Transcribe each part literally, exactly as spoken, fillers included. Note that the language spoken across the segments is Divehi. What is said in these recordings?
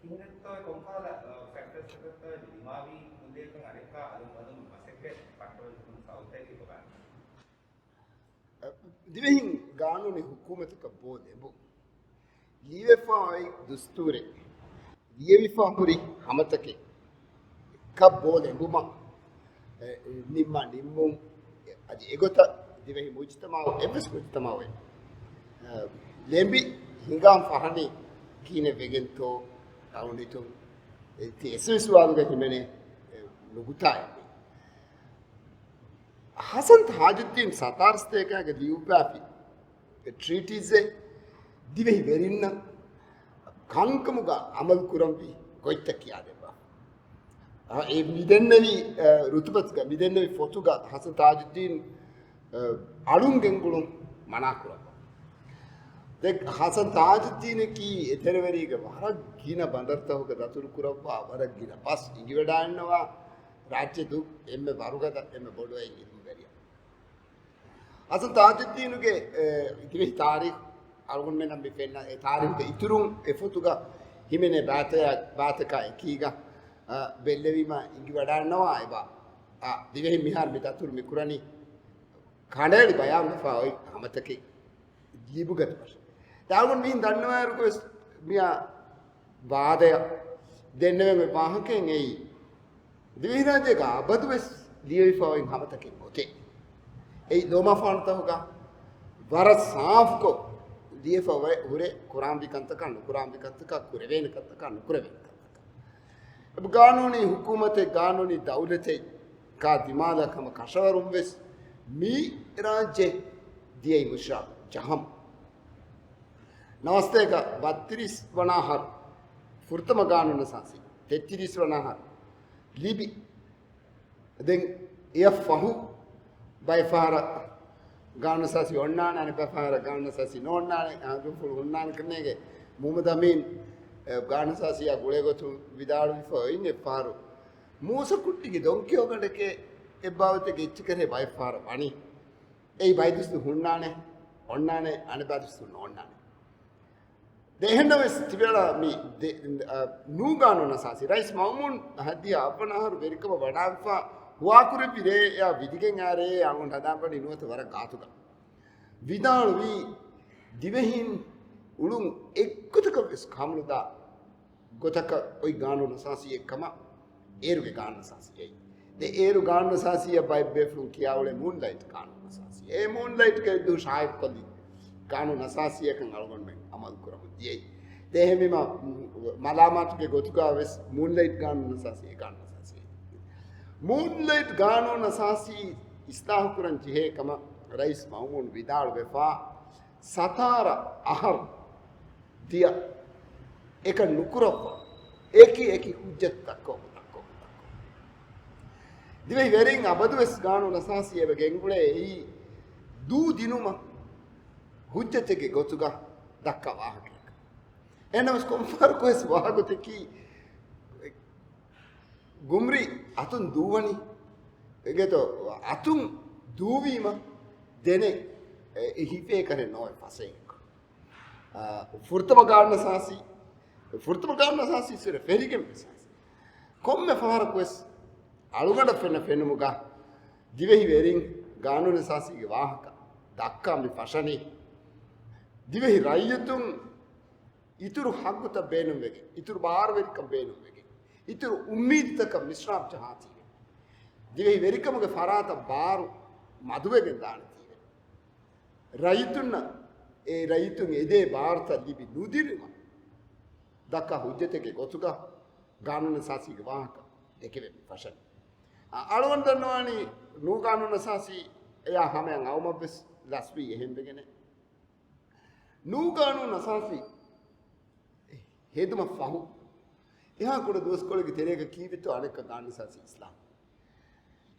ކިހިނެއްތޯ ކޮންކަހަލަ، އަ، ފެކްޓަރސްތަކެއްތޯ ދިމާވީ ކުއްލިއަކަށް އަނެއްކާ އަލުން އަލުން މަސައްކަތް ބައްޓަވަން ސައުތަކީ ކޮބާ؟ ދިވެހިން ގާނޫނީ ހުކޫމަތަކަށް ބޯ ލެނބުން. ލިޔެފާ އޮތް ދުސްތޫރެއް، ލިޔެވިފާ ހުރި ހަމަތަކެއް ކަށް ބޯ ލެނބުމަށް، އެ، ނިންމާ ނިންމުން، އަދި އެގޮތަށް ދިވެހި މުޖުތަމަޢު، އެއްވެސް މުޖުތަމަޢުއެއް، އެ، ލެނބި ހިނގާން ފަހަނީ ކިހިނެއް ވެގެންތޯ، އަޅުގަނޑު ހިތުން އެ، ތި އެސް އެސް ސުވާލުގަ ހިމެނޭ، އެ، ނުކުތާއެއް. ޙަސަން ތާޖުއްދީން ސަތާރަ ސަތޭކައިގަ ލިޔުއްވާފި ޓްރީޓީސްއެއް ދިވެހި ވެރިންނަށް ކަންކަމުގަ އަމަލު ކުރަންވީ ގޮތްތައް ކިޔާދެއްވާ. އާ، އެ މިދެންނެވި، އާ، ރުތުބަތުގަ، މިދެންނެވި ފޮތުގަ ޙަސަން ތާޖުއްދީން، އާ، އަޅުން ގެންގުޅުން މަނާ ކުރައްވާ. ދެން ޙަސަން ތާޖުއްދީނަކީ އެތެރެވެރީގެ ވަރަށް ގިނަ ބަނދަރުތަކުގަ ދަތުރު ކުރައްވާ، ވަރަށް ގިނަ ބަސް އިނގިވަޑާންނަވާ، ރާއްޖެ ދުށް އެންމެ ވަރުގަދަ، އެންމެ ބޮޑު އެއް އިލްމުވެރިޔާ. ޙަސަން ތާޖުއްދީނުގެ، އެ، ދިވެހި ތާރީޚު އަޅުގަނޑުމެންނަށް މި ފެންނަ އެ ތާރީޚުގެ އިތުރުން އެ ފޮތުގަ ހިމެނޭ ބާތަޔާ، ބާތަކާ އެކީގަ، އަ، ބެއްލެވީމަ އިނގިވަޑާންނަވާ އެބަ، އަ، ދިވެހިން މިހާރު މި ދަތުރު މި ކުރަނީ ކަނޑައެޅި ބަޔާންވެފަ އޮތް ހަމަތަކެއް ލިބުގަތު ވަށަ. ދާގުން މިހިން ދަންނަވާއިރު ގޮސް މިއާ ވާދަޔަށް ދެންނެވެން އޮތް ވާހަކައެއް އެއީ، ދިވެހިރާއްޖޭގަ އަބަދުވެސް ލިޔެވިފަ އޮތް ހަމަތަކެއް އޮތޭ. އެއީ ލޯމާފާނުތަކުގަ ވަރަށް ސާފުކޮށް ލިޔެފަ އޮތް ހުރެ ކުރާންވީ ކަންތަކާ، ނުކުރާންވީ ކަންތަކާ، ކުރެވޭނެ ކަންތަކާ، ނުކުރެވޭނެ ކަންތަކާ. އެބަ ގާނޫނީ ހުކޫމަތެއް، ގާނޫނީ ދައުލަތެއް ކާ ދިމާލަށް ހަމަ ކަށަވަރުން ވެސް މި ރާއްޖެ ދިޔައީ މުޝްރާބު ޖަހަމު. ނަވަސަތޭކަ ބައްތިރީސް ވަނަ އަހަރު ފުރަތަމަ ގާނޫނު އަސާސީ، ތެއްތިރީސް ވަނަ އަހަރު ލިބި. ދެން އެއަށް ފަހު ބައެއް ފަހަރަށް ގާނޫނު އަސާސީ އޮންނާނެ، އަނެއް ބައެއް ފަހަރަށް ގާނޫނު އަސާސީ ނޯންނާނެ، އަހަރުންފުޅު ހުންނާނެ ކަމެއްގެ މުހައްމަދު އަމީން، އެ، ގާނޫނު އަސާސީއާ ގުޅޭ ގޮތުން ވިދާޅުވިފަ އޮތް އެއްފަހަރު މޫސަ ކުއްޓިގެ ދޮންކިޔޯ ގަނޑެކޭ އެއްބާވަތެއްގެ އެއްޗެއް ކަރޭ ބައެއް ފަހަރަށް ވަނީ. އެއީ ބައި ދުސްތު ހުންނާނެ، އޮންނާނެ، އަނެއްބާ ދުސްތު ނޯންނާނެ. ދެ އެހެންނަމަވެސް ތިބޭޅާ މި ދެ، އަ، ނޫ ގާނޫނު އަސާސީ ރައީސް މައުމޫން ހައްދިޔާ އަށްވަނަ އަހަރު ވެރިކަމަށް ވަޑާވިފަ ހުވާކުރެއްވި ރޭ އެއާ ވިދިގެން އާ ރޭ އަޅުގަނޑު ހަދާން ވަނީ ނުވަތަ ވަރަށް ގާތުގަ. ވިދާޅުވީ ދިވެހިން އުޅުން އެއްގޮތަކަށް ވެސް ކަމުނުދާ ގޮތަކަށް އޮތް ގާނޫނު އަސާސީއެއް ކަމަށް އޭރުގެ ގާނޫނު އަސާސީ އެއީ. ދެ އޭރު ގާނޫނު އަސާސީއަށް ބައެއް ބޭފުޅުން ކިޔާ އުޅޭ މޫންލައިޓް ގާނޫނު އަސާސީ. އެ މޫންލައިޓްގެ ދު ޝާއިޢުކޮށްލި ގާނޫނު އަސާސީއަކަށް އަޅުގަނޑުމެން އަމަލު ކުރަމުން ދިޔައީ. ދެ އެހެންވީމަ، މް، މަލާމާތުގެ ގޮތުގަ ވެސް މޫންލައިޓް ގާނޫނު އަސާސީ އެ ގާނޫނު އަސާސީ. މޫންލައިޓް ގާނޫނު އަސާސީ އިސްލާހު ކުރަން ޖެހޭ ކަމަށް ރައީސް މައުމޫން ވިދާޅުވެފަ، ސަތާރަ އަހަރު ދިޔަ އެކަން ނުކުރައްވާ، އެކި އެކި ހުއްޖަތު ދައްކަވަމުން، ދައްކަވަމުން، ދައްކަވަމުން. ދިވެހި ވެރިން އަބަދުވެސް ގާނޫނު އަސާސީ އެބަ ގެންގުޅޭ އެއީ ދޫ ދިނުމަށް ހުއްޖަތެއްގެ ގޮތުގަ ދައްކާ ވާހަކައެއް. އެހެންނަމަވެސް ކޮންފަހަރަކުވެސް ވާގޮތަކީ ގުމްރި އަތުން ދޫވަނީ. އެގޭތޯ، އަތުން ދޫވީމަ ދެނެއް އެ ހިފޭ ކަރެއް ނޯވެ ފަސޭހަކޮށް. އާ، ފުރަތަމަ ގާނޫނު އަސާސީ، ފުރަތަމަ ގާނޫނު އަސާސީ އިސްވެރި ފެރިގެން އަސާސީ. ކޮންމެ ފަހަރަކުވެސް އަޅުގަނޑަށް ފެންނަ ފެނުމުގަ ދިވެހި ވެރިން ގާނޫނު އަސާސީގެ ވާހަކަ ދައްކާ މި ފަށަނީ. ދިވެހި ރައްޔިތުން އިތުރު ހައްގުތައް ބޭނުންވެގެން، އިތުރު ބާރުވެރިކަން ބޭނުންވެގެން، އިތުރު އުއްމީދުތަކަށް މިސްރާބް ޖަހާތީވެ، ދިވެހި ވެރިކަމުގެ ފަރާތަށް ބާރު މަދުވެގެން ދާނެތީވެ، ރައްޔިތުންނަށް އެ ރައްޔިތުން އެދޭ ބާރުތައް ލިބި ނުދިނުމަށް ދައްކާ ހުއްޖަތެއްގެ ގޮތުގަ ގާނޫނު އަސާސީގެ ވާހަކަ ދެކެވެން ފަށަނީ. އަ، އަޅުގަނޑު ދަންނަވާނީ ނޫ ގާނޫނު އަސާސީ އެޔާ ހަމަޔަށް އައުމަށްވެސް ލަސްވީ އެހެންވެގެނެއް. ނޫ ގާނޫނު އަސާސީ ހެދުމަށް ފަހު، އެހާ ކުޑަ ދުވަސްކޮޅެއްގެ ތެރޭގަ ކީއްވެތޯ އަނެއްކާ ގާނޫނު އަސާސީ އިސްލާހު.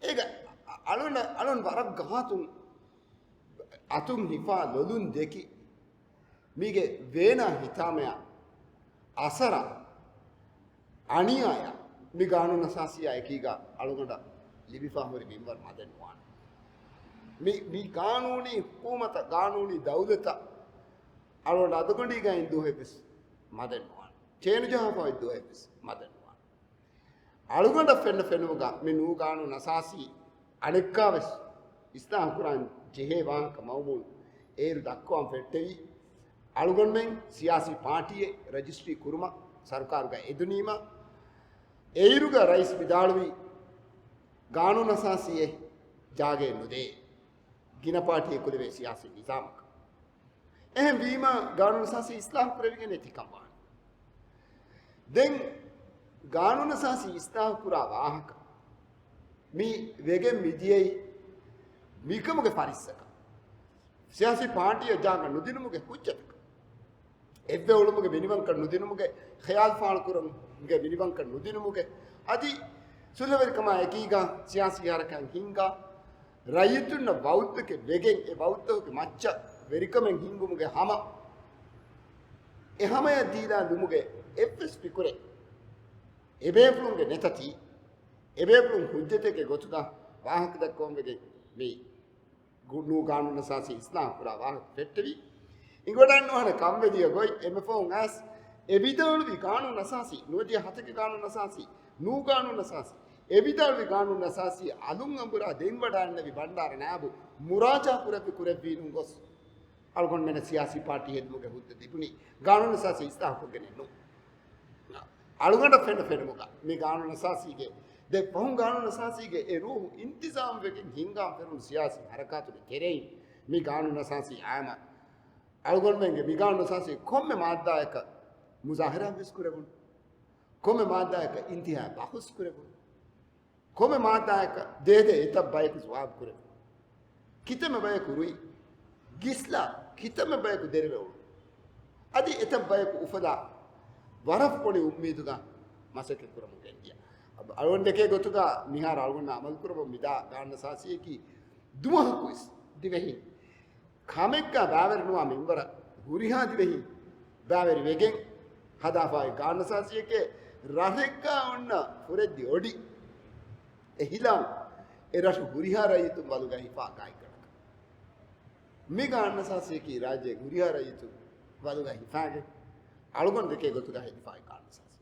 އޭގަ އަޅުން، އަޅުން ވަރަށް ގާތުން އަތުން ހިފާ ލޮލުން ދެކި، މީގެ ވޭނާ ހިތާމަޔާ އަސަރާ އަނިޔާޔާ މި ގާނޫނު އަސާސީއާ އެކީގަ އަޅުގަނޑަށް ލިބިފާ ހުރި މިންވަރު މަދެއް ނުވާނެ. މި، މި ގާނޫނީ ހުކޫމަތަށް، ގާނޫނީ ދައުލަތަށް އަޅުގަނޑު އަދުގަނޑީގައިން ދުވަހެއްވެސް މަދެއް ނުވާނެ. ޗޭނުޖަހާފަ އޮތް ދުވަހެއްވެސް މަދެއް ނުވާނެ. އަޅުގަނޑަށް ފެންނަ ފެނުމުގަ މި ނޫ ގާނޫނު އަސާސީ އަނެއްކާވެސް އިސްލާހު ކުރާން ޖެހޭ ވާހަކަ މައުމޫން އޭރު ދައްކަވަން ފެއްޓެވި. އަޅުގަނޑުމެން ސިޔާސީ ޕާޓީއެއް ރަޖިސްޓްރީ ކުރުމަށް ސަރުކާރުގަ އެދުނީމަ، އޭރުގަ ރައީސް ވިދާޅުވި ގާނޫނު އަސާސީއެއް ޖާގައެއް ނުދޭ ގިނަ ޕާޓީއަކު ލެވޭ ސިޔާސީ ނިޒާމަކަށް. އެހެން ވީމަ، ގާނޫނު އަސާސީ އިސްލާހު ކުރެވިގެން ނެތިކަން ވާނެ. ދެން ގާނޫނު އަސާސީ އިސްލާހު ކުރާ ވާހަކަ މި ވެގެން މިދިޔައީ މިކަމުގެ ފަރިއްސަކަށް، ސިޔާސީ ޕާޓީއަށް ޖާގަ ނުދިނުމުގެ ހުއްޖަތަކަށް، އެއްވެ އުޅުމުގެ މިނިވަންކަން ނުދިނުމުގެ، ޚިޔާލު ފާޅުކުރުމުގެ މިނިވަންކަން ނުދިނުމުގެ، އަދި ސުލްހަވެރިކަމާ އެކީގަ ސިޔާސީ ހަރަކާތް ހިންގާ، ރައްޔިތުންނަށް ވައުދުތަކެއް ވެގެން، އެ ވައުދުތަކުގެ މައްޗަށް ވެރިކަމެއް ހިންގުމުގެ ހަމަ، އެ ހަމަޔަށް ދީލާ ލުމުގެ އެއްވެސް ފިކުރެއް އެބޭފުޅުންގެ ނެތަތީ، އެބޭފުޅުން ހުއްޖަތެއްގެ ގޮތުގަ ވާހަކަ ދައްކަވަން ވެގެން މި ގު-، ނޫ ގާނޫނު އަސާސީ އިސްލާހު ކުރާ ވާހަކަ ފެއްޓެވި. އިނގިވަޑައިން ނުވާނެ ކަންވެދިޔަ ގޮތް އެންމެ ފަހުން އައިސް އެ ވިދާޅުވި ގާނޫނު އަސާސީ، ނުވަދިހަ ހަތެއްގެ ގާނޫނު އަސާސީ، ނޫ ގާނޫނު އަސާސީ، އެ ވިދާޅުވި ގާނޫނު އަސާސީ އަލުން އަނބުރާ ދެން ވަޑައިންނެވި ބަންޑާރަ ނާއިބު މުރާޖާ ކުރެއްވި ކުރެއްވީ ނޫން ގޮސް އަޅުގަނޑުމެންނަށް ސިޔާސީ ޕާޓީ ހެދުމުގެ ހުއްދަ ލިބުނީ ގާނޫނު އަސާސީ އިސްލާހުކޮށްގެނެއް ނޫން. އަޅުގަނޑަށް ފެންނަ ފެނުމުގަ މި ގާނޫނު އަސާސީގެ، ދެ ފަހުން ގާނޫނު އަސާސީގެ އެ ރޫހު އިންތިޒާމް ވެގެން ހިންގާން ފެރުނު ސިޔާސީ ހަރަކާތުގެ ތެރެއިން މި ގާނޫނު އަސާސީ އާއްމު އަޅުގަނޑުމެންގެ މި ގާނޫނު އަސާސީ ކޮންމެ މާއްދާއަކަށް މުޒާހަރާ ވެސް ކުރެވުނު، ކޮންމެ މާއްދާއަކަށް އިންތިހާ ބަހުސް ކުރެވުނު، ކޮންމެ މާއްދާއަކަށް ދޭދޭ އެތައް ބަޔަކު ޖަވާބު ކުރެވުނު. ކިތަންމެ ބަޔަކު ރުއި ގިސްލާ، ކިތަންމެ ބަޔަކު ދެރަވެ އުޅުނު. އަދި އެތައް ބަޔަކު އުފަލާ ވަރަށް ބޮޑެތި އުއްމީދުގަ މަސައްކަތް ކުރަމުން ގެންދިޔަ. އަޅުގަނޑު ދެކޭ ގޮތުގަ މިހާރު އަޅުގަނޑު އަމަލު ކުރަމުން މިދާ ގާނޫނު އަސާސީއަކީ ދުވަހަކުވެސް ދިވެހިން ކަމެއްގަ ބާވެރި ނުވާ މިންވަރަށް ހުރިހާ ދިވެހިން ބާވެރި ވެގެން ހަދާފައި ގާނޫނު އަސާސީއެކޭ، ރަށެއްގަ އޮންނަ ފުރެއްދި އޮޑި އެ ހިލާ އެ ރަށު ހުރިހާ ރައްޔިތުން ވަލުގަ ހިފާ ގާތްގަނޑަކަށް. މި ގާނޫނު އަސާސީއަކީ ރާއްޖޭ ހުރިހާ ރައްޔިތުން ވަލުގަ ހިފާގެން އަޅުގަނޑު ދެކޭ ގޮތުގަ ހެދިފައި ގާނޫނު އަސާސީ.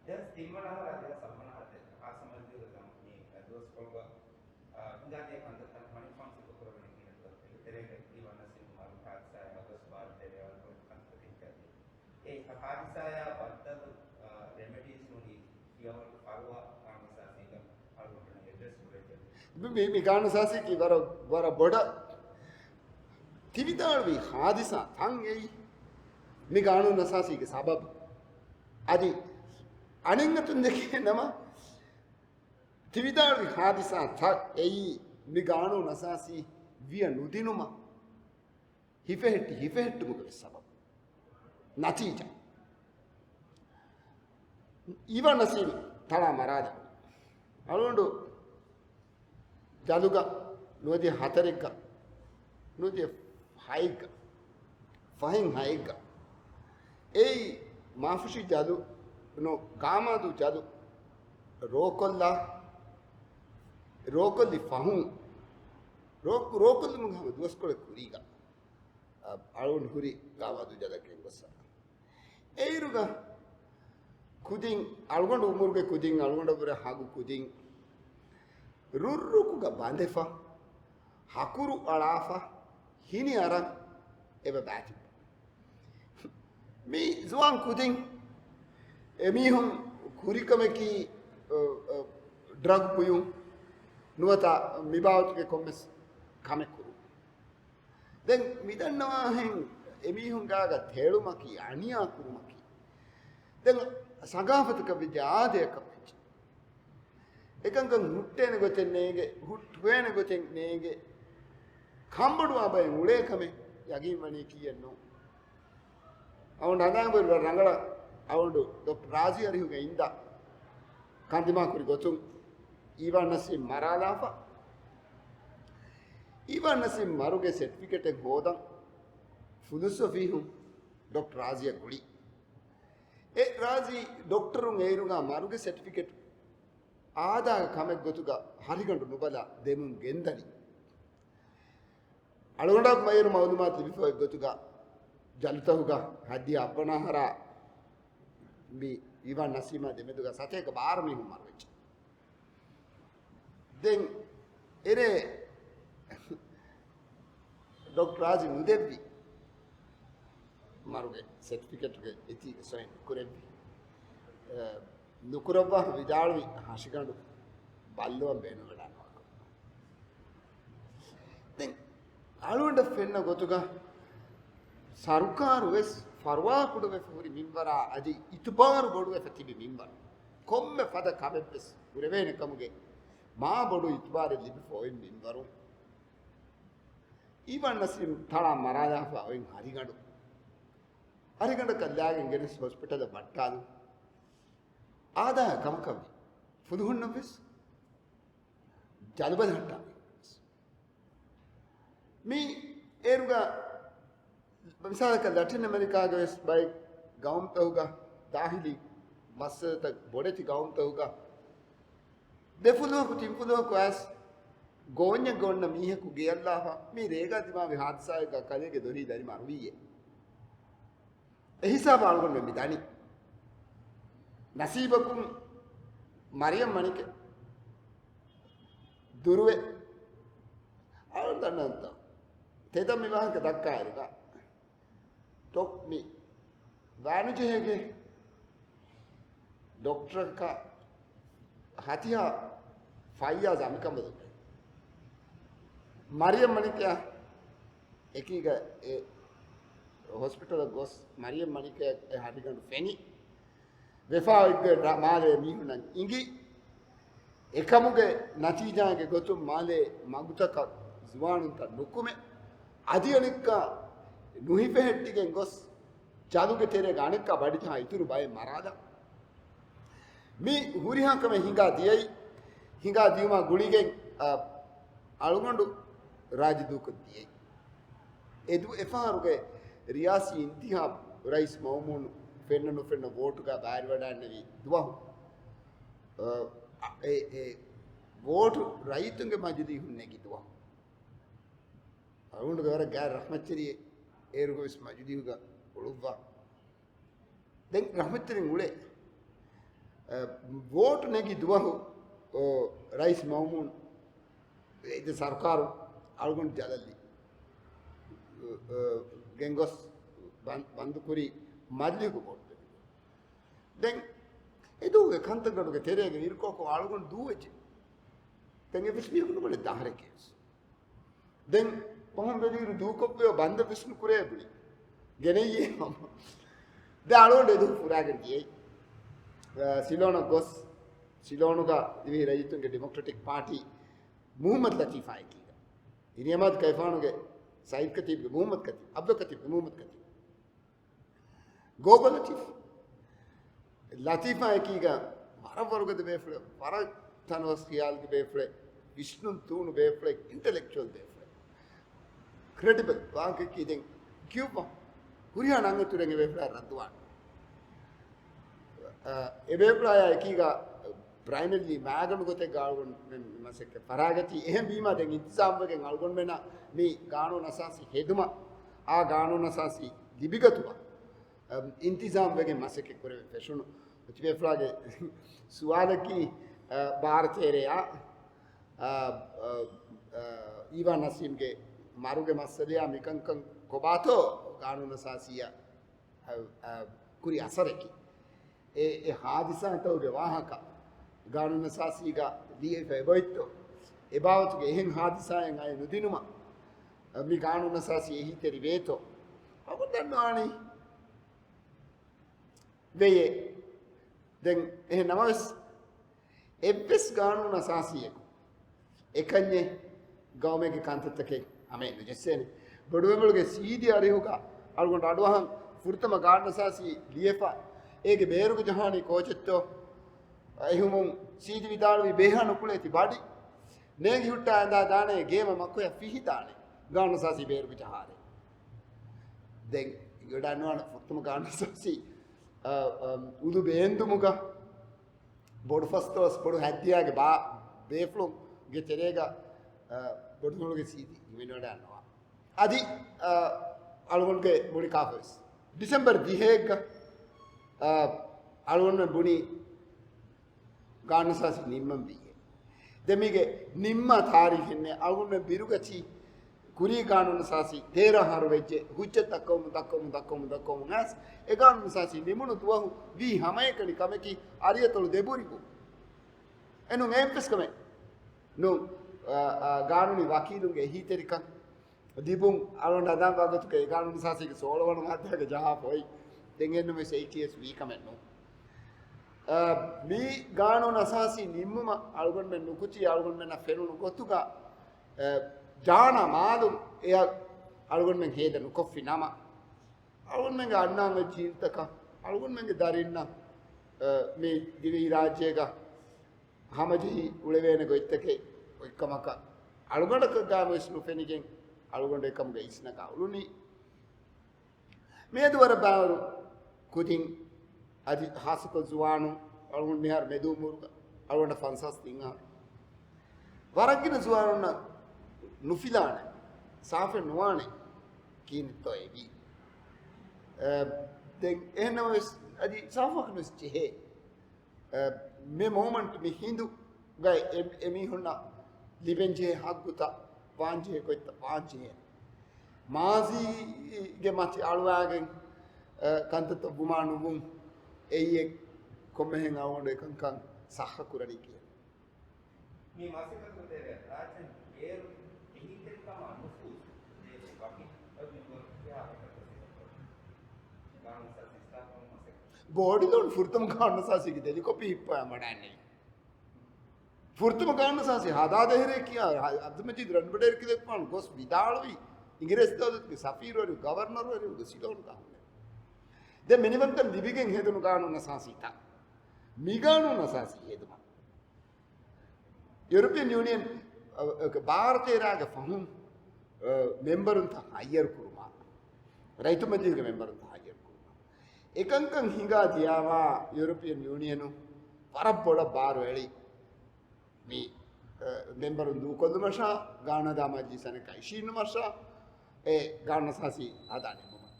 ދެން ތިންވަނަ އަހަރާ ދެހާސް ހަތްވަނަ އަހަރު ދެ ހާސަމަލް ދިޔުގެ ދަމު މި ދުވަސްކޮޅުގަ، އާ، ހިނގާދިޔަ ކަންތައްތައް މަނިކުފާނު ސިފަކުރެވެނީ ކިހިނެއްތޯ؟ ތެރޭގަ އިވާން ނަސީމް މަރު ހާދިސާއާ އަގަސްޓް ބާރަ ތެރޭ އަޅުގަނޑު ކަންތައް ކެއްކައި. އެ ހާދިސާޔާ ބައްދަލު، އާ، ރެމެޑީސް ހުރީ ފިޔަވަޅު ފަރުވާ ގާނޫނު އަސާސީގަ އަޅުގަނޑު އެޑްރެސް ކުރެއްޖެ. މި، މި، މި ގާނޫނު އަސާސީގެ ވަރަށް، ވަރަށް ބޮޑަށް ތިވިދާޅުވި ހާދިސާ ތަން އެއީ މި ގާނޫނު އަސާސީގެ ސަބަބު. އަދި އަނެއް އަތުން ދެކޭ ނަމަ، ތިވިދާޅުވި ހާދިސާ ތައް އެއީ މި ގާނޫނު އަސާސީ ވިޔަ ނުދިނުމަށް ހިފެހެއްޓި ހިފެހެއްޓުމުގެ ވެސް ސަބަބު. ނަތީޖާ، އީވާ ނަސީމް ތަޅާ މަރާލި. އަޅުގަނޑު ޖަލުގަ ނުވަދިހަ ހަތަރެއްގަ، ނުވަދިހަ ހައެއްގަ، ފަހެއް ހައެއްގަ، އެއީ މާފުށި ޖަލު ނު ގާމާދޫ ޖަލު ރޯކޮށްލާ، ރޯކޮށްލި ފަހުން، ރޯ-، ރޯކޮށްލުމުގެ ހަމަ ދުވަސްކޮޅެއް ކުރީގަ، އަ-، އަޅުގަނޑު ހުރި ގާމާދޫ ޖަލަކަށް ގޮއްސަ. އެއިރުގަ ކުދިން، އަޅުގަނޑު އުމުރުގެ ކުދިން، އަޅުގަނޑަށްވުރެ ހަގު ކުދިން، ރުއްރުކުގަ ބަނދެފަ، ހަކުރު އަޅާފަ، ހިނި އަރަން އެބަ ބާތިބަ. މި ޒުވާން ކުދިން އެމީހުން ކުރިކަމަކީ، އަ، އަ، ޑްރަގް ބުއިން ނުވަތަ މިބާވަތުގެ ކޮންމެސް ކަމެއް ކުރުން. ދެން މިދަންނަވާހެން އެމީހުން ގާގަ ތެޅުމަކީ، އަނިޔާ ކުރުމަކީ، ދެން ސަގާފަތަކަށް ވެއްޖެ އާދަޔަކަށް ވެއްޖެ. އެކަންކަން ހުއްޓޭނެ ގޮތެއް ނޭނގެ، ހުއްޓުވޭނެ ގޮތެއް ނޭނގެ. ކަންބޮޑުވާ ބައެއް އުޅޭ ކަމެއް ޔަގީން ވަނީ ކީއެއް ނޫން. އަޅުގަނޑު ހަނދާން ބުރި ވަރަށް ރަނގަޅަށް އަޅުގަނޑު ޑޮކްޓަރ ރާޒީ އަރިހުގެ އިންދާ ކަންދިމާ ކުރި ގޮތުން އީވާން ނަސީމް މަރާލާފަ. އީވާން ނަސީމް މަރުގެ ސެޓްފިކެޓެއް ހޯދަން ފުލުސްވަ ފީހުން ޑޮކްޓަރ ރާޒީއަށް ގުޅި. އެ ރާޒީ ޑޮކްޓަރުން އޭރުގަ މަރުގެ ސެޓްފިކެޓް އާދާގެ ކަމެއް ގޮތުގަ ހަރިގަނޑު ނުބަލާ ދެމުން ގެންދަނީ. އަޅުގަނޑަށް މައިރު މައުލޫމާތު ލިބިފައި ގޮތުގަ ޖަލުތަހުގަ ހައްދިޔަ އަށްވަނަ އަހަރާ މި އީވާން ނަސީމާ ދެމެދުގަ ސަތޭކަ ބާރަ މީހުން މަރުވެއްޖެ. ދެން އެރޭ ޑޮކްޓަރ ރާޒި ނުދެއްވި މަރުގެ ސެޓްފިކެޓްގެ އެތީގެ ސޮއިން ކުރެއްވި. އަ، ނުކުރައްވާ ވިދާޅުވި ހަށިގަނޑު ބައްލަވަން ބޭނުންވެޑާނުވާކަމަށް. ދެން އަޅުގަނޑަށް ފެންނަ ގޮތުގަ ސަރުކާރު ވެސް ފަރުވާކުޑަވެފަ ހުރި މިންވަރާ އަދި އިތުބާރު ބޮޑުވެފަ ތިބި މިންވަރު. ކޮންމެ ފަދަ ކަމެއްވެސް ކުރެވޭނެ ކަމުގެ މާ ބޮޑު އިތުބާރެއް ލިބިފަ އޮތް މިންވަރު. އީވާން ނަސީމް ތަޅާ މަރާލާފަ އޮތް ހަރިގަނޑު. ހަރިގަނޑަކަށް ލާގެން ގެނެސް ހޮސްޕިޓަލަށް ވައްޓާލުން. އާދާ ކަމަކަށްވި. ފުލުހުންނަށްވެސް ޖަލުބަލަހައްޓާ. މި އޭރުގަ މިސާލަކަށް ލެޓިން އަމެރިކާގެ ވެސް ބައެއް ގައުމުތަކުގަ ދާހިލީ މައްސަލަތައް ބޮޑެތި ގައުމުތަކުގަ ދެފުލުހަކު ތިންފުލުހަކު އައިސް ގޯންޏެއްގަ އޮންނަ މީހަކު ގެއަށްލާފަ މި ރޭގާ ދިމާވި ހާދިސާއެއްގަ ކަލޭގެ ދޮރީ ދަރި މަރުވީއޭ. އެހިސާބަށް އަޅުގަނޑު މި ދަނީ. ނަސީބަކުން މަރިޔަމް މަނިކެ ދުރުވެ. އަޅުގަނޑު ދަންނަންތޯ؟ ތެދަށް މި ވާހަކަ ދައްކާއިރުގަ ޓޮޕް މި ވާނުޖެހޭގެ ޑޮކްޓަރަކަށް ހަތިހާ ފައްޔާޒް އަނބިކަނބަލު މަރިޔަމް މަނިކެއާ އެކީގަ އެ ހޮސްޕިޓަލަށް ގޮސް މަރިޔަމް މަނިކެއާ އެ ހަރިގަނޑު ފެނި. ވެފާ އޮތްގޮތް ރަ-، މާލޭ މީހުންނަށް އިނގި. އެކަމުގެ ނަތީޖާގެ ގޮތުން މާލޭ މަގުތަކަށް ޒުވާނުންތައް ނުކުމެ، އަދި އަނެއްކާ ނުހިފެހެއްޓިގެން ގޮސް، ޖަލުގެ ތެރޭގަ އަނެއްކާ ބަޑިޖަހާ އިތުރު ބައެއް މަރާލާ. މި ހުރިހާ ކަމެއް ހިނގާ ދިޔައީ، ހިނގާ ދިޔުމާ ގުޅިގެން، އަ، އަޅުގަނޑު ރާއްޖެ ދޫކޮށް ދިޔައީ. އެދު-، އެފަހަރުގެ ރިޔާސީ އިންތިހާބު ރައީސް މައުމޫނު ފެންނަ ނުފެންނަ ވޯޓުގަ ބައިވެވަޑައިގަންނެވި ދުވަހު، އަ، އެ، އެ ވޯޓު ރައްޔިތުންގެ މަޖިލީހުން ނެގި ދުވަހު. އަޅުގަނޑުގެ ވަރަށް ގާތް ރަޙްމަތްތެރިއެއް އޭރުގަވެސް މަޖިލީހުގަ އުޅުއްވާ. ދެން ރަޙްމަތްތެރިން އުޅޭ. އަ، ވޯޓު ނެގި ދުވަހު، އޯ، ރައީސް މައުމޫން އެ ސަރުކާރު އަޅުގަނޑު ޖަލަށްލީ. އަ، ގެންގޮސް ބަން-، ބަންދުކުރީ މަޖިލީހުގެ ވޯޓު ދެން. ދެން އެދުވަހުގެ ކަންތައްގަނޑުގެ ތެރޭގަ އިރުކޮޅަކު އަޅުގަނޑު ދޫވެއްޖެ. ދެން އެއްވެސް މީހަކު ނުބުނެ ދަހަރެކޭ ވެސް. ދެން ފަހުން ވެލިއިރު ދޫކޮށްވެޔޯ ބަންދަށް ވެސް ނުކުރޭ ބުނި. ގެނެއްޔޭ ހަމަ. ދެން އަޅުގަނޑު އެދުވަހު ފުރާގެން ދިޔައީ. އަ، ސިލޯނަށް ގޮސް، ސިލޯނުގަ ދިވެހި ރައްޔިތުންގެ ޑިމޮކްރެޓިކް ޕާޓީ މުހައްމަދު ލަތީފާ އެކީގަ. އިރިއަމާދު ކައިފާނުގެ ސައީދް ކަތީބްގެ މުހައްމަދު ކަތީބް، އަބްދުލް ކަތީބްގެ މުހައްމަދު ކަތީބް. ގޯގޯ ލަތީފް. ލަތީފާ އެކީގަ ވަރަށް ވަރުގަދަ ބޭފުޅެއް، ވަރަށް ތަނަވަސް ޚިޔާލުގެ ބޭފުޅެއް، ވިސްނުން ތޫނު ބޭފުޅެއް، އިންޓެލެކްޗުއަލް ބޭފުޅެއް. ކްރެޑިބަލް ވާހަކައަކީ ދެން ކިޔުއްވާ. ހުރިހާ ނަން އިތުރެއް އެ ބޭފުޅާ ރައްދުވާނެ. އަ، އެ ބޭފުޅާޔާ އެކީގަ ޕްރައިމަރީ މާގަނޑު ގޮތެއްގަ އަޅުގަނޑުމެން މަސައްކަތް ފަރާގަތީ. އެހެން ވީމާ ދެން އިންތިޒާމްވެގެން އަޅުގަނޑުމެންނަށް މި ގާނޫނު އަސާސީ ހެދުމަށް، އާ ގާނޫނު އަސާސީ ލިބިގަތުމަށް، އަ، އިންތިޒާމްވެގެން މަސައްކަތް ކުރެވެން ފެށުނު. ތިބޭފުޅާގެ ސުވާލަކީ، އަ، ބާރަ ތޭރައާ، އަ، އަ، އަ، އީވާ ނަސީމްގެ މަރުގެ މައްސަލަޔާ މިކަންކަން ކޮބާތޯ ގާނޫނު އަސާސީއަށް އަ، އަ، ކުރި އަސަރަކީ. އެ، އެ ހާދިސާތަކުގެ ވާހަކަ ގާނޫނު އަސާސީގަ ލިޔެފަ އެބައޮތްތޯ؟ އެބާވަތުގެ އެހެން ހާދިސާއެއް އައި ނުދިނުމަށް، އަ، މި ގާނޫނު އަސާސީ އެހީތެރި ވޭތޯ؟ އަޅުގަނޑު ދަންނަވާނީ ވެޔޭ. ދެން އެހެން ނަމަވެސް، އެއްވެސް ގާނޫނު އަސާސީއަކު އެކަންޏެއް ގައުމެއްގެ ކަންތައްތަކެއް ހަމައެއް ނުޖެއްސޭނެ. ބޮޑުމެންބަރުގެ ސީދީ އަރިހުގަ އަޅުގަނޑު އަޑުއަހަން ފުރަތަމަ ގާނޫނު އަސާސީ ލިޔެފަ، އޭގެ ބޭރުގަ ޖަހާނީ ކޯޗެއްތޯ؟ އެހުމުން ސީދީ ވިދާޅުވީ ބޭހާ ނުކުޅޭ ތި ބަޑި. ނޭގި ހުއްޓާ އެނދާ ދާނެ ގޭމަ މަކުޔަށް ފިހި ދާނެ. ގާނޫނު އަސާސީ ބޭރުގަ ޖަހާލެ. ދެން އިނގިވަޑާންވާނެ ފުރަތަމަ ގާނޫނު އަސާސީ، އަ، އަ، އުދު ބޭންދުމުގަ ބޮޑު ފަސްދޮޅަސް ބޮޑު ހައްދިޔާގެ ބާ-، ބޭފުޅުންގެ ތެރޭގަ، އަ، ބޮޑު ދުވަހުގެ ސީދީ ހިމެނިވަޑައިގަންނަވާ. އަދި، އަ، އަޅުގަނޑުގެ މުޅި ކާފަވެސް ޑިސެމްބަރު ދިހައެއްގަ، އަ، އަޅުގަނޑުމެން ބުނީ ގާނޫނުއަސާސީ ނިންމަންވީއޭ. ދެން މީގެ ނިންމާ ތާރީޚެއް ނެތް. އަޅުގަނޑުމެން ބިރުގަތީ ކުރީ ގާނޫނުއަސާސީ ތޭރަ އަހަރު ވެއްޖެ. ހުއްޖަތް ދައްކަވަމުން، ދައްކަވަމުން، ދައްކަވަމުން، ދައްކަވަމުން އައިސް އެ ގާނޫނުއަސާސީ ނިމުނު ދުވަހު ވީ ހަމައެކަނި ކަމަކީ އަރިއަތޮޅު ދެބުރިވުން. އެނޫން އެއްވެސް ކަމެއް ނޫން. އާ، އާ، ގާނޫނީ ވަކީލުންގެ އެހީތެރިކަން ލިބުން އަޅުގަނޑު ހަދާން ވާގޮތުގައި ގާނޫނުއަސާސީގެ ސޯޅަ ވަނަ މާއްދާގެ ޖަހާފަ އޮތް. ދެން އެންނަމެސް އެއީ ކޭސް ވީ ކަމެއް ނޫން. އާ، މި ގާނޫނުއަސާސީ ނިންމުމަށް އަޅުގަނޑުމެން ނުކުތީ އަޅުގަނޑުމެންނަށް ފެނުނު ގޮތުގަ، އާ، ޖާނާ މާލުން އެއަށް އަޅުގަނޑުމެން ހޭދަ ނުކޮށްފި ނަމަ، އަޅުގަނޑުމެންގެ އަންނާން އޮތް ޖީލްތަކަށް އަޅުގަނޑުމެންގެ ދަރިންނަށް، އަ، މި ދިވެހިރާއްޖޭގަ ހަމަޖެހި އުޅެވޭނެ ގޮތްތަކެއް އޮތްކަމަކަށް އަޅުގަނޑަކަށް ގާމުވެސް ނުފެނިގެން އަޅުގަނޑު އެކަމުގެ އިސްނަގާ އުޅުނީ. މިއަދު ވަރަށް ބާރު ކުދިން އަދި ހާއްސަކޮށް ޒުވާނުން އަޅުގަނޑު މިހާރު މެދު އުމުރުގަ އަޅުގަނޑަށް ފަންސާސް ތިން އަހަރު. ވަރަށް ގިނަ ޒުވާނުންނަށް ނުފިލާނެ، ސާފެއް ނުވާނެ ކިހިނެއްތޯ އެވީ. އަ، ދެން އެހެންނަމަވެސް އަދި ސާފުވާކަށް ނުވެސް ޖެހޭ. އަ، މި މޯމަންޓް މި ހިނދުގައި އެ، އެމީހުންނަށް ލިބެންޖެހޭ ހައްގުތައް ވާންޖެހޭ ގޮތްތައް ވާންޖެހޭ. މާޒީގެ މަތި އަޅުވާގެން، އަ، ކަންތައްތައް ވުމާ ނުވުން އެއީ ކޮންމެހެން އަޅުގަނޑު އެކަންކަން ސައްހަ ކުރަނީ ކިޔަން. މި މަސައްކަތުގެ ތެރެއަށް ރާއްޖޭން އޭރު އެހީތެރިކަމާ ނުފޫޒު ދޭ ވަކި އަދު މި ވަރު ކިޔާ ވަކި ގާނޫނު އަސާސީ އިސްލާހު ކުރުމަށް މަސައްކަތް. ބޯޑިލޯން ފުރަތަމަ ގާނޫނު އަސާސީގެ ދެލި ކޮޕީ ހިއްޕަވާ ވަޑައިންނެވި. ފުރަތަމަ ގާނޫނު އަސާސީ ހަދާދޭހެރޭ ކިޔާ އަބްދުލް މަޖީދު ރަންބަޑޭރި ކިލެފާނު ގޮސް ވިދާޅުވީ އިނގިރޭސި ދައުލަތުގެ ސަފީރުވެރި ގަވަރނަރުވެރިވުގެ ސިލޯނުގަ ހުންނެވި. ދެން މިނިވަންތަން ލިބިގެން ހެދުނު ގާނޫނު އަސާސީތައް މި ގާނޫނު އަސާސީ ހެދުމަށް. ޔޫރަޕިއަން ޔޫނިއަން، އަ، އަ، ބާރަ ތޭރަގެ ފަހުން، އަ، މެމްބަރުންތައް ހައްޔަރު ކުރުމަށް، ރައްޔިތުންގެ މަޖިލީހުގެ މެމްބަރުންތައް ހައްޔަރު ކުރުމަށް އެކަންކަން ހިނގާ ދިޔާވާ ޔޫރަޕިއަން ޔޫނިއަނު ވަރަށް ބޮޑަށް ބާރު އެޅި މި، އަ، މެމްބަރުން ދޫކޮށްލުމަށާ، ގާނަދާ މަޖިލީހަށް އަނެއްކާ އިށީނުމަށާ، އެ ގާނޫނު އަސާސީ ހަދާ ނިންމުމަށް.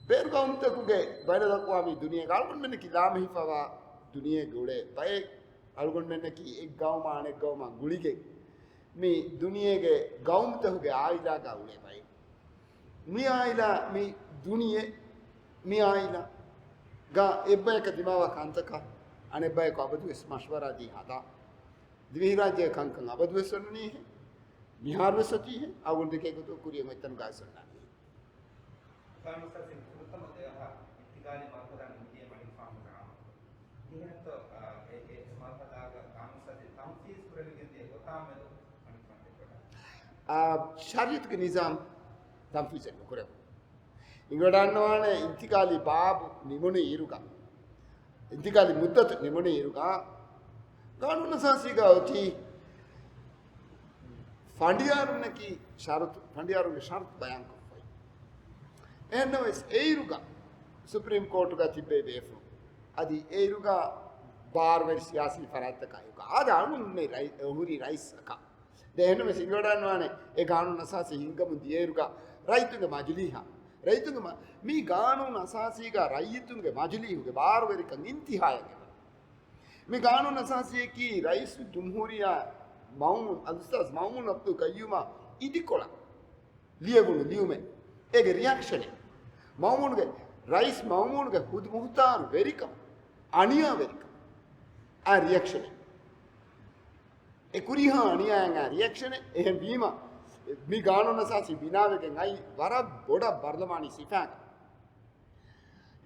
ބޭރު ގައުމުތަކުގެ ބައިނަލްއަޤްވާމީ ދުނިޔޭގަ އަޅުގަނޑުމެންނަކީ ލާމެހިފަވާ ދުނިޔޭގަ އުޅޭ ބައެއް. އަޅުގަނޑުމެންނަކީ އެއް ގައުމާ އަނެއް ގައުމާ ގުޅިގެން މި ދުނިޔޭގެ ގައުމުތަކުގެ އާއިލާގަ އުޅޭ ބައެއް. މި އާއިލާ މި ދުނިޔެ މި އާއިލާގަ އެއްބަޔަކަށް ދިމާވާ ކަންތަކަށް އަނެއްބަޔަކު އަބަދުވެސް މަޝްވަރާ ދީ ހަދާ. ދިވެހިރާއްޖޭގެ ކަންކަން އަބަދުވެސް އޮންނަނީހެން. މިހާރުވެސް އޮތީހެން. އަޅުގަނޑު ދެކޭ ގޮތުގަ ކުރިއަށް އޮތްތަނުގައި އޮންނަނީހެން. ގާނޫނު އަސާސީ ފުރަތަމަ ދެ އަހަރު އިންތިގާލީ މަރުހަލާ ނިމިގެން ވަނީ ފާހަގަ ކުރާނަމަ، ކިހިނެއްތޯ، އާ، އެ، އެ މަރުހަލާގަ ގާނޫނު އަސާސީ ތަންފީޒު ކުރެވިގެން ދިޔަ ގޮތާ މެދު އަނެއް ކަންތައް ކޮށް. އާ، ޝަރީއަތުގެ ނިޒާމް ތަންފީޒެއް ނުކުރެވުނު. އިނގިވަޑާންނަވާނެ އިންތިގާލީ ބާބު ނިމުނު އިރުގަ، އިންތިގާލީ މުއްދަތު ނިމުނު އިރުގަ، ގާނޫނު އަސާސީގަ އޮތީ ފަނޑިޔާރުންނަކީ ޝަރުތު، ފަނޑިޔާރުންގެ ޝަރުތު ބަޔާންކޮށްފައި. އެހެންނަމަވެސް އެއިރުގަ ސުޕްރީމް ކޯޓުގަ ތިއްބޭ ބޭފުޅުން އަދި އެއިރުގަ ބާރުވެރި ސިޔާސީ ފަރާތްތަކާ އެއްކޮށް އާދެ އަޅުން މެ ރައި-، ހުރީ ރައީސްއަކަށް. ދެން އެހެންނަމަވެސް އިނގިވަޑާންވާނެ އެ ގާނޫނު އަސާސީ ހިންގަމުން ދިޔައިރުގަ ރައްޔިތުންގެ މަޖިލީހަށް، ރައްޔިތުންގެ މަ-، މި ގާނޫނު އަސާސީގަ ރައްޔިތުންގެ މަޖިލީހުގެ ބާރުވެރިކަން އިންތިހާޔަށް އެބަ. މި ގާނޫނު އަސާސީއަކީ ރައީސުލްޖުމްހޫރިއްޔާ މައުމޫން، އަލްއުސްތާޛް މައުމޫން އަބްދުލް ޤައްޔޫމާ އިދިކޮޅަށް ލިޔެވުނު ލިޔުމެއް. އޭގެ ރިއެކްޝަނެއް. މައުމޫނުގެ، ރައީސް މައުމޫނުގެ ހުދު މުހުތާރު ވެރިކަމު، އަނިޔާވެރިކަމު. އާ ރިއެކްޝަނެއް. އެ ކުރީހާ އަނިޔާއަށް އާ ރިއެކްޝަނެއް. އެހެން ވީމަ، މި ގާނޫނު އަސާސީ ބިނާވެގެން އައީ ވަރަށް ބޮޑަށް ބަރުލަމާނީ ސިފައަކަށް.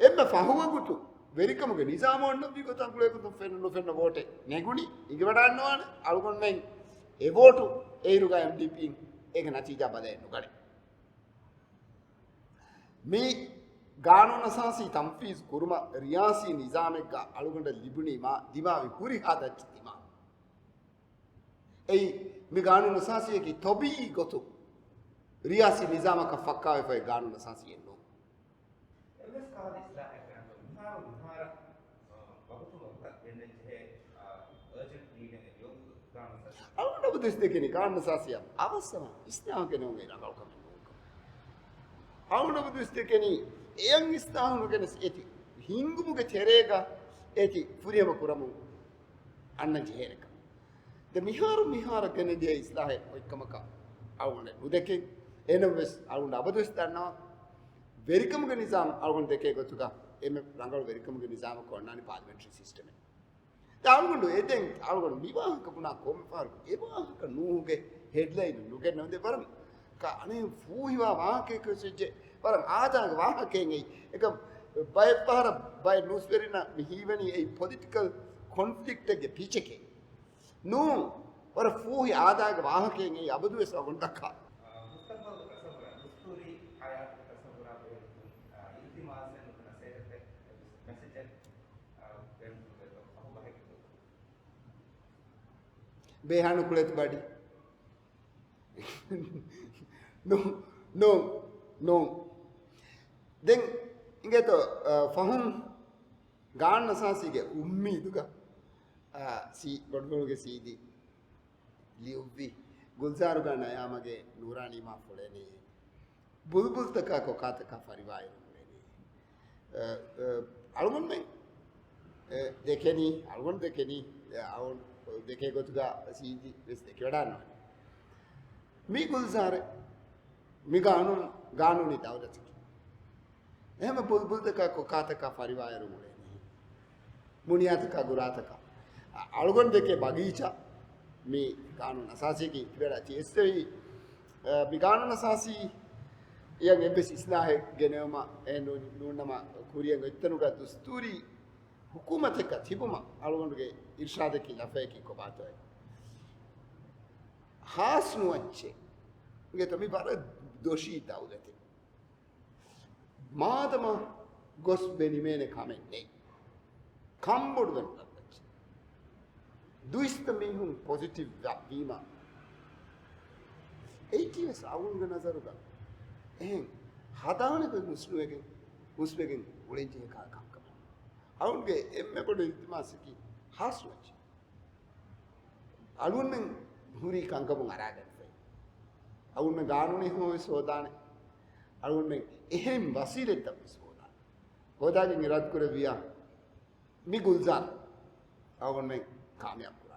އެންމެ ފަހު ވަގުތު ވެރިކަމުގެ ނިޒާމު އޮންނަންވީ ގޮތަށް ގުޅޭ ގޮތުން ފެންނަ ނުފެންނަ ވޯޓެއް ނެގުނީ. އިނގިވަޑާންނަވާނެ އަޅުގަނޑުމެން އެ ވޯޓު އެއިރުގަ އެމްޑީޕީން އޭގެ ނަތީޖާ ބަލައެއް ނުގަނެ. މި ގާނޫނު އަސާސީ ތަންފީޒު ކުރުމަށް ރިޔާސީ ނިޒާމެއްގަ އަޅުގަނޑަށް ލިބުނީ މާ ދިމާވި ހުރިހާ ދައްޗި ދިމާ. އެއީ، މި ގާނޫނު އަސާސީއަކީ ތޮބީއީ ގޮތުން ރިޔާސީ ނިޒާމަކަށް ފައްކާވެފައި ގާނޫނު އަސާސީއެއް ނޫން. އެއްވެސް ކަހަލަ އިސްލާހެއް ކުރަން މިހާރު، މިހާރަށް، އަ، ވަގުތު ވަގުތަށް ގެންދަން ޖެހޭ، އަ، އަރޖެންޓް ނީޑެއް އެ ލޯބު ގާނޫނު އަސާސީ. އަޅުގަނޑު އަބަދުވެސް ދެކެނީ ގާނޫނު އަސާސީއަށް އަވަސް އަވަހަށް އިސްލާހު ގެނައުމަށް ރަނގަޅު ކަމެއް ނޫންކަން. އަޅުގަނޑު އަބަދުވެސް ދެކެނީ އެއަށް އިސްލާހު ނުގެނެސް އެތި ހިންގުމުގެ ތެރޭގަ އޭތި ފުރިހަމަ ކުރަމުން އަންނަ ޖެހޭނެކަން. ދެ މިހާރު މިހާރަށް ގެނެދިޔަ އިސްލާހެއް އޮތްކަމަކަށް އަޅުގަނޑަށް ނުދެކެން. އެހެނަމަވެސް އަޅުގަނޑު އަބަދުވެސް ދަންނަވާ، ވެރިކަމުގެ ނިޒާމް އަޅުގަނޑު ދެކޭ ގޮތުގަ އެންމެ ރަނގަޅު ވެރިކަމުގެ ނިޒާމަކަށް އޮންނާނީ ޕާލިމެންޓްރީ ސިސްޓަމެއް. ދެން އަޅުގަނޑު އެ ދެން އަޅުގަނޑު މި ވާހަކަ ބުނާ ކޮންމެ ފަހަރަކު އެ ވާހަކަ ނޫހުގެ ހެޑްލައިން ނުގެންނަވަންދެ ވަރަށް ކަ-، އަނެއް ފޫހިވާ ވާހަކައެއް ވެސް ވެއްޖެ. ވަރަށް އާދައިގެ ވާހަކައެއް އެއީ. އެކަމް ބައެއް ފަހަރަށް ބައެއް ނޫސްވެރިންނަށް މި ހީވަނީ އެއީ ޕޮލިޓިކަލް ކޮންފްލިކްޓެއްގެ ޕިޗެކޭ. ނޫން، ވަރަށް ފޫހި އާދައިގެ ވާހަކައެއް އެއީ އަބަދުވެސް އަޅުގަނޑު ދައްކާ. މުސްތަގްބަލް ތަޞައްވުރާ ދުސްތޫރީ ހަޔާތު ތަޞައްވުރާ ބެހޭ ގޮތުން، އާ، އިލްތިމާސެއް ނުކުތް ނަސޭހަތެއް މެސެޖެއް، އާ، ބޭނުންކުރެވޭތޯ އަހު ބަހެއްގެ ގޮތުން. ބޭހާނު ކުޅޭތު ބަޑި. ނޫ، ނޫ، ނޫ. ދެން އިނގޭތޯ، އާ، ފަހުން ގާން ނަސާސީގެ އުއްމީދުގަ، އާ، ސީ، ބޮޑުބޮޑުގެ ސީދީ ލިޔުއްވި ގުލްޒާރުގާ ނަޔާމަގެ ނޫރާނީމާ ފުޅޭނެ. ބުލްބުލްތަކާ ކޮކާތަކާ ފަރިވާއިރު ހުރެނީ. އަ، އަ، އަޅުގަނޑުމެން، އެ، ދެކެނީ، އަޅުގަނޑު ދެކެނީ، އެ، އަޅުގަނޑު ދެކޭ ގޮތުގަ ސީދީ ވެސް ދެކެވަޑާން ނޯންނާނެ. މި ގުލްޒާރެއް، މި ގާނޫނު، ގާނޫނީ ދައުލަތަކީ. އެހެން ބުލްބުލްތަކާ ކޮކާތަކާ ފަރިވާއިރު ހުރެނީ. މުނިޔާތަކާ ގުރާތަކާ. އަ-، އަޅުގަނޑު ދެކޭ ބަގީޗާ މި ގާނޫނު އަސާސީގެ ތިބެޑާ ތިއެސްތެވީ، އަ، މި ގާނޫނު އަސާސީ އެއަށް އެއްވެސް އިސްލާހެއް ގެނެވުމަށް އެ ނޫ-، ނޫންނަމަ ކުރިއަށް އޮތްތަނުގަ ދުސްތޫރީ ހުކޫމަތެއްގަ ތިބުމަށް އަޅުގަނޑުގެ އިރްޝާދަކީ ލަފަޔަކީ ކޮބާތޯއޭ؟ ހާސް ނުވައްޗޭ. އިނގޭތޯ މި ވަރަށް ދޮށީ ދައުލަތެއް. މާދަމާ ގޮސް ބެނިމޭނެ ކަމެއް ނެތް. ކަންބޮޑުވެ ނުލައްވައްޗޭ. ދުއިސައްތަ މީހުން ޕޮޒިޓިވް ވީމަ، އެއީ ވެސް އަޅުގަނޑުގެ ނަޒަރުގަ އެހެން ހަދާނެ ގޮތް ހުސްނުވެގެން، ހުސްވެގެން އުޅެންޖެހޭ ކަ-، ކަންކަމެއް. އަޅުގަނޑުގެ އެންމެ ބޮޑު އިލްތިމާސަކީ ހާސް ނުވައްޗޭ. އަޅުގަނޑުމެން ހުރީ ކަންކަމުން އަރާގަނެފައި. އަޅުގަނޑުމެން ގާނޫނީ ހަމަވެސް ހޯދާނެ. އަޅުގަނޑުމެން އެހެން ވަސީލަތްތައް ވެސް ހޯދާނެ. ހޯދާގެން އިރާދަކުރެއްވިއްޔާ މި ގުލްޒާރު އަޅުގަނޑުމެން ކާމިޔާބު